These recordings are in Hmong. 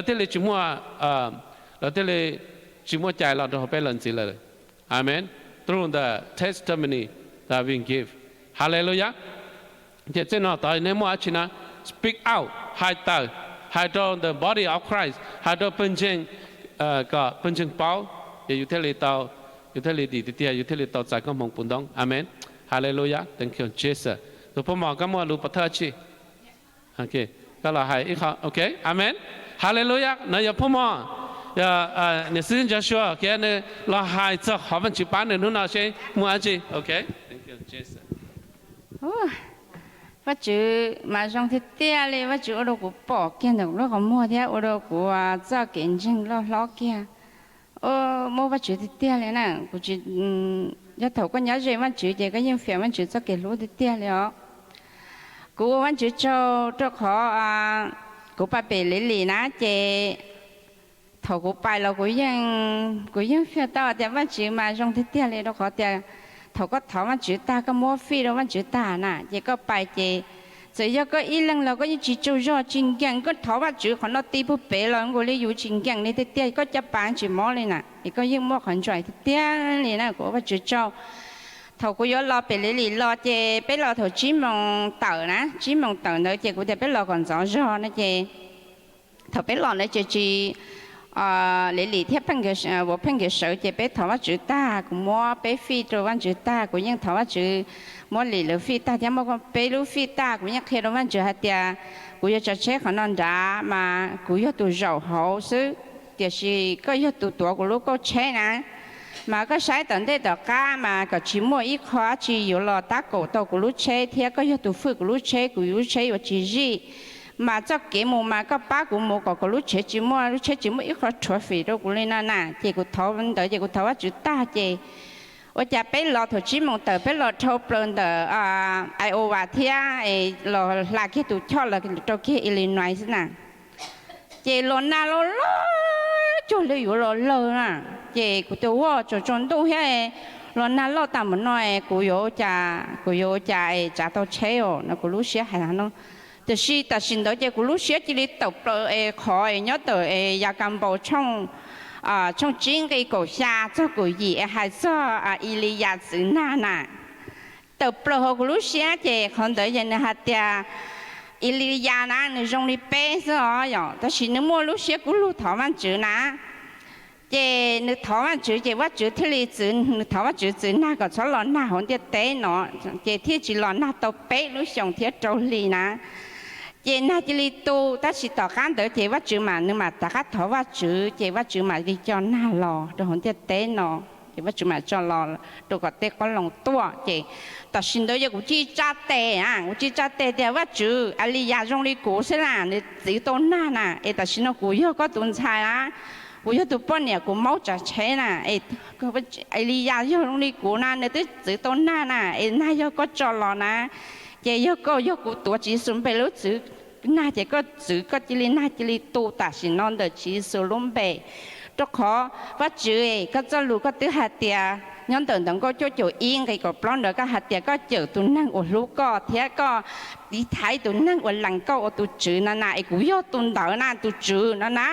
Lawv thiaj li tsis muaj, lawv thiaj li tsis muaj cai los rau hauv peb lawm ntxiv lawm. Amen. Through the testimony that we give. Hallelujah. Ces txij no tod nej muaj dab tsi na, speak out, hais tawm, hais rau the body of Christ, hais rau pawg ntseeg, kom pawg ntseeg paub, ces yus thiaj li tau, yus thiaj li dim tiag tiag, yus thiaj li tau txais koob hmoov puv ntoob. Amen. Hallelujah. Thank you, Jesus. Tus phooj ywg, koj muaj lus pov thawj dab tsi? Koj los hais ib qho, ok, amen. Hallelujah, no yog phooj ywg, yog niam xib hwb Joshua, nws los hais txog qhov Vajtswv pab nws hnub no seb muaj dab tsi. Ok. Vajtswv mas zoo tiag tiag li, Vajtswv ua rau kuv pom kiag ntawm lub qhov muag thiab ua rau kuv txoj kev ntseeg loj hlob kiag. Muaj Vajtswv tiag tiag li na, kuv tsis, yog thaum koj nyob ze Vajtswv ces koj yeej fiam Vajtswv txoj kev hlub tiag tiag li os. Kuv ua Vajtswv tsaug rau qhov kuv pais pem Liv Lim na ces thaum kuv pais los kuv yeej, kuv yeej fiag tau tias Vajtswv mas zoo tiag tiag li rau qhov tias thaum koj thov Vajtswv tag, koj muab fij rau Vajtswv tag na ces koj pais ces txawm yog koj ib leeg los koj yeej tsis tsaug zog tsis nkees, koj thov Vajtswv qhov no ti puag pem los nkaus li yus tsis nkees li tiag tiag, koj caj pas tsis mob li na es koj yeej muaj qhov ntsuam tiag tiag li na, kuv ua Vajtswv tsaug. Thaum kuv yuav los pem Liv Lim los ces peb los thaum tsib moos tawm na, tsib moos tawm ntawd ces kuv tias peb los kom ntxov zog no ces thaum peb los ntawd ces tsis, Liv Lim thiab Vauv Pheej nkawd sawv ces peb thov Vajtswv tag, kuv muab peb fij rau Vajtswv tag, kuv yeej thov Vajtswv muab Lim lawv fij tag thiab muab peb lub fij tag, kuv yeej qhia rau Vajtswv hais tias kuv yuav tsav tsheb qhov no nrad mas kuv yog tus zaum hauv xwb, tiam sis koj yog tus tuav kuv lub kauj tsheb na. Mas koj saib tom ntej tom qab mas kom tsis muaj ib qho dab tsi yuav los tab kaum tau kuv lub tsheb thiab koj yog tus fwj kuv lub tsheb, kuv lub tsheb yuav tsis zij. Mas txoj kev mus mas koj pab kuv mus kom kuv lub tsheb tsis muaj, lub tsheb tsis muaj ib qho trophy rau kuv li no na. Ces kuv thov ntawd ces kuv thov Vajtswv tag ces ua cas peb los thaum tsib moos tawm peb los dhau plaws ntawm Iowa thiab los hla kiag tus choj los rau kiag Illinois xwb na. Ces los nag loj loj cuag li yuav los lawg na. Ces kuv tias ua tsaus tsaus ntuj thiab los nag loj tas mus no, kuv yuav ua cas, kuv yuav ua cas es tsav tau tsheb os no kuv lub siab hais no. Tiam sis tam sim ntawd ces kuv lub siab cia li tawm plaws es qhov es nyob tawm es Yakaunpaus tshooj tsib nqi kaum xya txog kaum yim es hais txog Iliyas txwv nag na. Tawm plaws hauv kuv lub siab ces qhov ntawd ces nws hais tias Iliyas na nws zoo li peb xwb os yom, tab sis nws muaj lub siab kub lug thov Vajtswv na. Ces nws thov Vajtswv ces Vajtswv thiaj li txwv, nws thov Vajtswv txwv nag kom txhob los nag hauv ntiaj teb no, ces thiaj tsis los nag tau peb lub xyoos thiab rau hli na. Ces nag cia li tu, tab sis tom qab ntawd ces Vajtswv mas nws mam rov qab thov Vajtswv ces Vajtswv mam li coj nag los rau hauv ntiaj teb no, ces Vajtswv mam tso los rau kom tej qoob loo tuaj. Ces tam sim ntawd yog kuv cia li tsa tes a, kuv cia li tsa tes tias Vajtswv, Iliyas zoo li kuv xwb na, nws txwv tau nag na, es tam sim no kuv yog koj tus ntxhais na, kuv yog tus poj niam kuv maub tsav tsheb na, es Iliyas yog zoo li kuv na, nws twb txwv tau nag na, es nag yog koj tso los na. Ces yog koj, yog kuv tuav Tswv Yexus npe lub txwv nag ces koj txwv, koj cia li nag cia li tu tam sim no ntawm Tswv Yexus lub npe. Rau qhov Vajtswv, koj txoj lus koj twb hais tias nyob ntawm ntawv nkauj cuaj caum ib nqe kaum plaub ntawd koj hais tias koj cawm tus neeg uas hlub koj thiab koj tiv thaiv tus neeg uas lees koj ua tus tswv no na, es kuv yog tus ntawd na, tus tswv no na.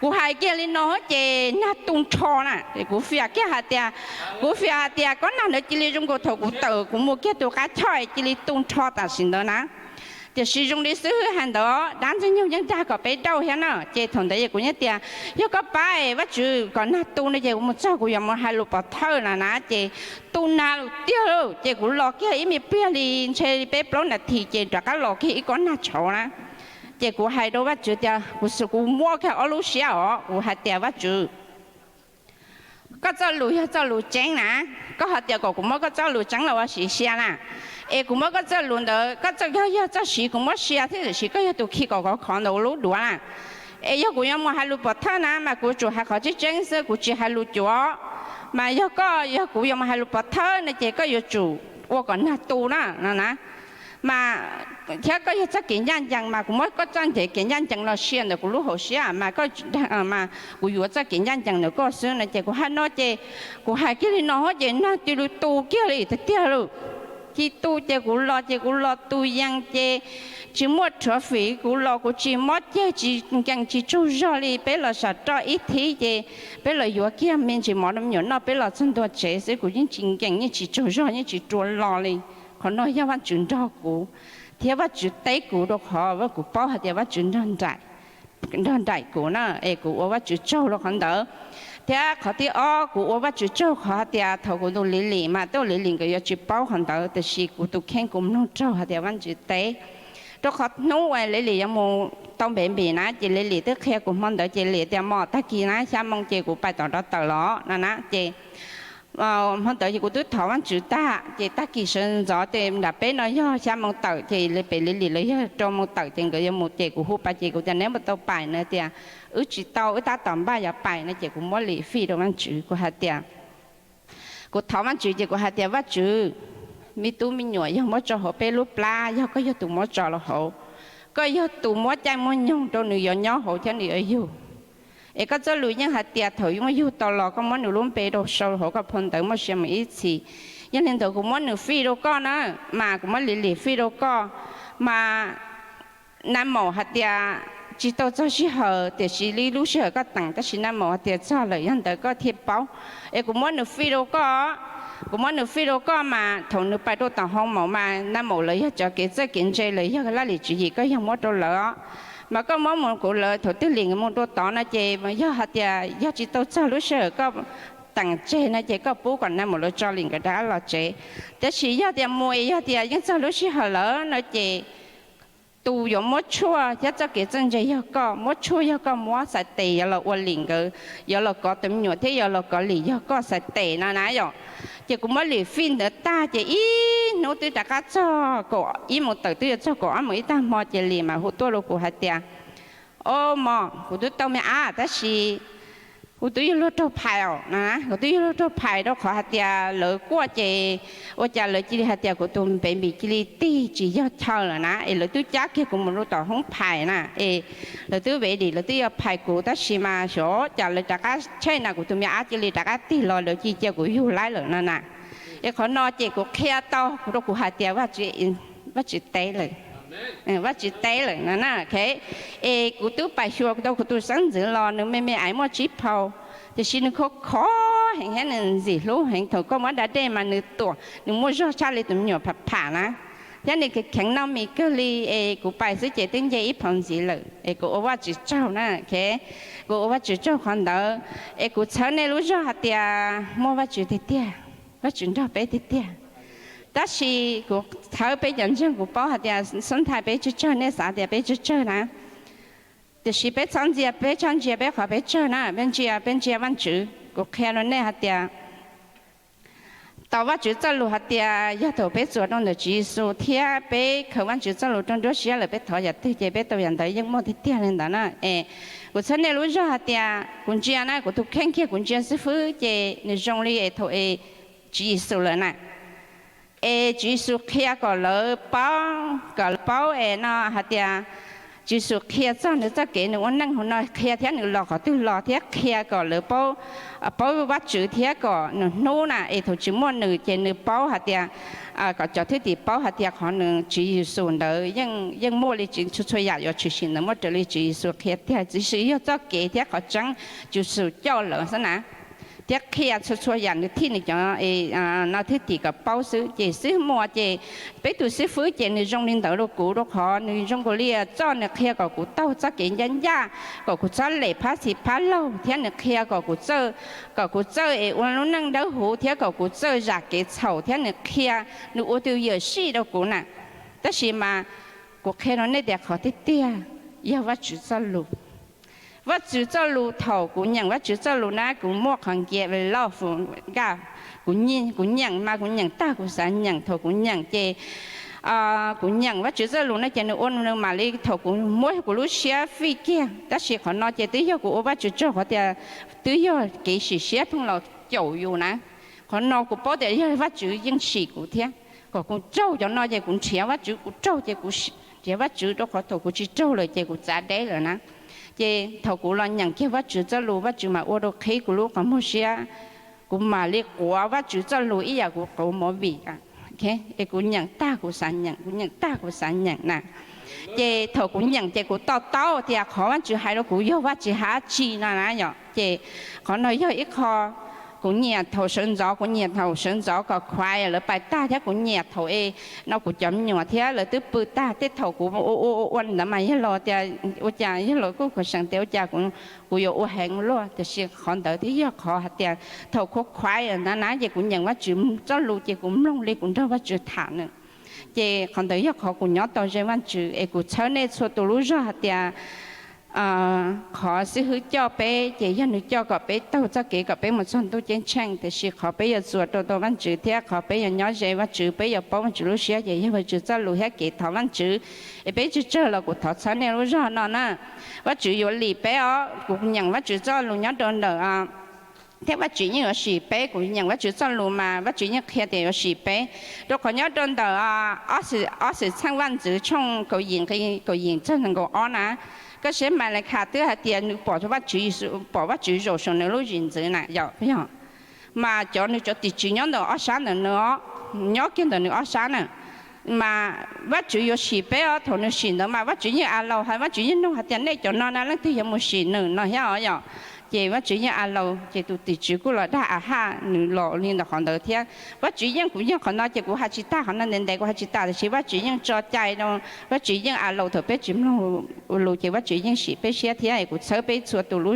Kuv hais kiag li no ces nag tu nrho na, es kuv fias kiag hais tias, kuv fias hais tias kob nag ntawd cia li zoo nkaus thaum kuv tawm kuv mus kiag tus qab choj es cia li tu nrho tam sim ntawd na. Tiam sis zoo li xib hwb hais ntawd, dab Ntxwg Nyoog yeej dag kom peb dauj thiab na, ces thaum ntawd es kuv yeej tias yog koj pab Vajtswv kom nag tu no ces kuv mus txog kuv yuav mus hais lus pov thawj na na, ces tu nag lawm tiag lauj. Ces kuv los kiag ib me pliag li ntshe peb plaub nas this ces rov qab los kiag ib kob nag tshauv na. Ces kuv hais rau Vajtswv tias kuv, kuv muab kiag ob lub siab os, kuv hais tias Vajtswv, koj txoj lus yog txoj lus tseeb na, koj hais tias kom kuv muab koj txoj lus tseeb los ua siv sia na, es kuv muab koj txoj lus ntawd, koj txoj, yog txoj siv kuv muab sia thiab, tiam sis koj yog tus khi kom khov khov ntawm ua lub duav na. Es yog kuv yuav mus hais lus pov thawj na mas kuv tsum hais qhov tseeb tseeb xwb, kuv tsis hais lus cuav. Mas yog koj, yog kuv yuav mus hais lus pov thawj no ces koj yuav tsum ua kom nag tu na no na. Mas thiab koj yog txoj kev ncaj ncees mas kuv muab koj txoj ntev kev ncaj ncees los sia ntawm kuv lub hauv siab mas koj, mas kuv yuav txoj kev ncaj ncees ntawm koj xwb no. Ces kuv hais no ces kuv hais kiag li no ces nag cia li tu kiag li tiag tiag lauj. ci tu ces kuv los ces kuv los tu yees ces tsis muaj trophy, kuv los kuv tsis mob ceg tsis nkees tsis tsaug zog li. Peb los sam roj ib thib ces peb los yuav kiag me ntsis mov rau me nyuam noj, peb los txog ntua tsev xwb kuv yeej tsis nkees yeej tsis tsaug zog yeej tsis rua lo li. Qhov no yog Vajtswv nrog kuv thiab Vajtswv teb kuv rau qhov kuv paub hais tias Vajtswv nrog nraim kuv na, es kuv ua Vajtswv tsaug rau qhov ntawd. Thiab qhov thib ob kuv ua Vajtswv tsaug qhov hais tias thaum kuv tus Liv Lim mas, tus Liv Lim nkawd yuav tsis paub qhov ntawd tiam sis kuv tus kheej kuv mloog raug hais tias Vajtswv teb. Rau qhov hnub uas Liv Lim yuav mus tau npev npis na ces Liv Lim twb qhia kuv hmo ntawd ces Liv tias mog, tag kis na xya moo ces kuv pais tom rov tawm los no na ces hmo ntawd ces kuv twb thov Vajtswv tag ces tag kis sawv ntxov ces nram peb no yog xya moo tawm ces pem Liv Lim lawv yog rau moo tawm ces nkawd yuav mus ces kuv hu pais ces kuv tias neb puas tau pais no tias wb tsis tau, wb tab tom npaj yuav pais no ces kuv muab Liv fij rau Vajtswv, kuv hais tias kuv thov Vajtswv ces kuv hais tias Vajtswv, me tub me nyuam yog muab tso hauv peb lub plab yog koj yog tus muab tso los hauv, koj yog tus muab caij muab nyoog rau nws yuav nyob hauv thiab nws yuav yug. Es koj txoj lus yeej hais tias thaum muaj yug tau los koj muab nws lub npe rau sau hauv koj phau ntawv muaj sia mus ib txhis. Yog li ntawd kuv muab nws fij rau koj na, mas kuv muab Liv Lim fij rau koj, mas nag maum hais tias tsis tau txog sij hawm tiam sis li lub sij hawm koj teem tab sis nag maum hais tias txog lawm yog ntawd koj thiaj paub. Es kuv muab nws fij rau koj, kuv muab nws fij rau koj mas thaum nws pais rau tom hoo maum mas nag maum lawv yog cov kev txawj kev ntse lawv yog laj lim tswv yim koj yog muab rau lawv os. Mas koj muab mus kuv lawv thaum twg Liv Lim mus rau tod no ces yog hais tias yog tsis tau txog lub sij hawm koj teem tseg no ces koj pub kom nag maum lawv tso Liv Lim nkawd rov qab los tsev. Tab sis yog tias mus es yog tias yeej txog lub sij hawm lawm no ces tus yuav muab tshuaj thiab txoj kev txawj ntse yog koj, muab tshuaj yog koj, muab xais tes yuav los ua Liv Lim nkawd, yuav los kov tus me nyuam thiab yuav los kov Liv Lim yog koj xais tes no na yom. Ces kuv muab Liv Lim fij ntawd tag ces ib hnub twb rov qab txog kaum ib moos tawm twb yuav txog kaum ob moos ib tag hmo ces Liv Lim mas hu tuaj rau kuv hais tias, o mog, kuv twb tau me ab tab sis kuv twb yuav luag raug phais os na, kuv twb yuav luag raug phais rau qhov hais tias lawv kuaj ces ua cas lawv cia li hais tias kuv tus baby cia li tig tsis yog chaw lawm na, es lawv twb cab kiag kuv mus rau tom hoob phais na, es lawv twb ready lawv twb yuav phais kuv tab sis mas xyov cas lawv rov qab check na kuv tus me ab cia li rov qab tig los lawv cia li cia kuv yug laib lawm no na. Es qhov no ces kuv qhia tau rau kuv hais tias Vajtswv teb lawm, Vajtswv teb lawm no na. Es kuv twb pais xyuas tau kuv tus xeeb ntxwv los nws me me aiv muaj tsib phau, tiam sis nws khov khov heev thiab nws ntxim hlub heev, thaum koj muab da dej mas nws tuam, nws muaj zog tshaj li tus me nyuam pham pham na, thiab nws kheev noj mis kawg li. Es kuv pais xwb ces twb nce ib phau ntxiv lawm es kuv ua Vajtswv tsaug na. Kuv ua Vajtswv tsaug qhov ntawd. Es kuv txhawb nej lub zog hais tias muaj Vajtswv tiag tiag, Vajtswv nrog peb tiag tiag. Tab sis kuv txhawb peb cov ntseeg, kuv paub hais tias sometimes peb tsawg tsawg nej xav tias peb tsawg tsawg na, tiam sis peb txhob ntxias, peb txhob ntsia peb qhov peb tsawg na, peb ntsia, peb ntsia Vajtswv. Kuv qhia rau nej hais tias tau Vajtswv txoj lus hais tias yog thaum peb txuas rau ntawm Tswv Yexus thiab peb khaws Vajtswv txoj lus rau nruab siab lawm peb thov yam twg ces peb tau yam ntawd yeej muaj tiag tiag li ntawd na. Es kuv txhawb nej lub zog hais tias kuv ntsia na, kuv tus kheej kiag kuv ntsia xib fwb ces nws zoo li es thaum es Tswv Yexus lawm na. Es Tswv Yexus qhia kom lawv paub, kom lawv paub es no hais tias Tswv Yexus qhia txog nws txoj kev nws ua neej hauv no qhia thiab nws los qhov twg los thiab qhia kom lawv paub, paub Vajtswv thiab kom nws hnub na es thaum tsis muaj nws ces nws paub hais tias, kom cov thwj tim paub hais tias qhov nws Tswv Yexus ntawd yeej muaj li txhua txhua yam yuav tshwm sim ntawd muaj raws li Tswv Yexus qhia tiag, Tswv Yexus yog txoj kev thiab qhov tseeb, Tswv Yexus coj lawv xwb na. Thiab qhia txhua txhua yam nws thij nws cov no thwj tim kom paub xwb ces xwb muaj ces peb tus xib fwb ces nws zoo li ntawd rau kuv rau qhov nws zoo nkaus li txoj nws qhia kom kuv taug txoj kev ncaj ncaj, kom kuv txhob lem phab xis phab laug thiab nws qhia kom kuv txawj, kom kuv txawj es ua lub neej dawb huv thiab kom kuv txawj zam kev txhaum thiab nws qhia, nws ua tus yawm sij rau kuv na. Tab sis mas kuv qhia rau nej tias qhov tiag tiag yog Vajtswv txoj lus. Vajtswv txoj lus, thaum kuv nyeem Vajtswv txoj lus na kuv muaj qhov nkias loj fum nkaj. Kuv nyeem mas kuv nyeem tag kuv xav nyeem, thaum kuv nyeem ces kuv nyeem Vajtswv txoj lus no ces nws ua nws mam li thaum kuv muab kuv lub siab fij kiag. Tab sis qhov no ces twb yog kuv ua Vajtswv tsaug qhov tias twb yog kev sim siab pheej los caum yus na. Qhov no kuv paub tias yog Vajtswv yeej sim kuv thiab. Kom kuv raug cov no ces kuv nrhiav Vajtswv, kuv raug ces kuv nrhiav Vajtswv rau qhov thaum kuv tsis raug lawm ces kuv txav deb lawm na. Ces thaum kuv los nyeem kiag Vajtswv txoj lus Vajtswv mam ua rau qhib kuv lub qhov muag siab. Kuv mam li quav Vajtswv txoj lus ib yam kuv quav movie. Es kuv nyeem tag kuv xav nyeem, kuv nyeem tag kuv xav nyeem na. Ces thaum kuv nyeem ces kuv to taub tias qhov Vajtswv hais rau kuv yog Vajtswv hais dab tsi no na yom. Ces qhov no yog ib qho kuv nyiam thaum sawv ntxov, kuv nyiam thaum sawv ntxov kom choir lawv pais tag thiab kuv nyiam thaum es no kuv cov me nyuam thiab lawv twb pw tag. Tej thaum kuv ua ua ua ua ntawd mas yog los tias ua cas yog los kuj khuv xeem tias ua cas kuv yuav ua heev luaj, tiam sis qhov ntawd thiaj yog qhov hais tias thaum kuv choir na na ces kuv nyeem Vajtswv txoj lus ces kuv mloog li kuv nrog Vajtswv tham na. Ces qhov ntawd yog qhov kuv nyob tau ze Vajtswv es kuv txhawb nej txhua tus lub zog hais tias qhov xib hwb coj peb ces yog nws coj kom peb taug txoj kev kom peb mus txog ntuj ceeb tsheej, tiam sis qhov peb yuav txuas rau tau Vajtswv thiab qhov peb yuav nyob ze Vajtswv, peb yuav paub Vajtswv lub siab ces yog Vajtswv txoj lus thiab kev thov Vajtswv. Es peb tsis tsawg los kuv thov txhawb nej lub zog no na. Vajtswv yuav lim peb os, kuv nyeem Vajtswv txoj lus nyob rau ntawm thiab Vajtswv yeej yuav sim peb, kuv nyeem Vajtswv txoj lus mas Vajtswv yeej qhia tias yuav sim peb. Rau qhov nyob rau ntawm ob xwm txheej Vaj ntxwv tshooj kaum yim nqe kaum yim txog nees nkaum ob na, koj saib Malakhas twb hais tias nws pom Vajtswv, pom Vajtswv zaum saum nws lub zim ntxwv na yom. Mas cov nws cov tim tswv nyob ntawm ob sab ntawm nws os, nyob kiag ntawm nws ob sab na. Mas Vajtswv yuav sim peb os, thaum nws sim ntawd mas Vajtswv yeej a laus hais, Vajtswv yeej nug hais tias nej cov no na leej twg yuav mus sim nws no thiab os yom. Ces Vajtswv yeej a laus, ces tus tim tswv kuj los dag Ahaj nws los li ntawm qhov ntawd thiab. Vajtswv yeej, kuv yog qhov no ces kuv hais tsis tag, qhov no ntev ntev kuv hais tsis tag, tiam sis Vajtswv yeej tso cai rau, Vajtswv yeej a laus thaum peb tsis mloog lus ces Vajtswv yeej sim peb siab thiab. Kuv txhawb peb txhua tus lub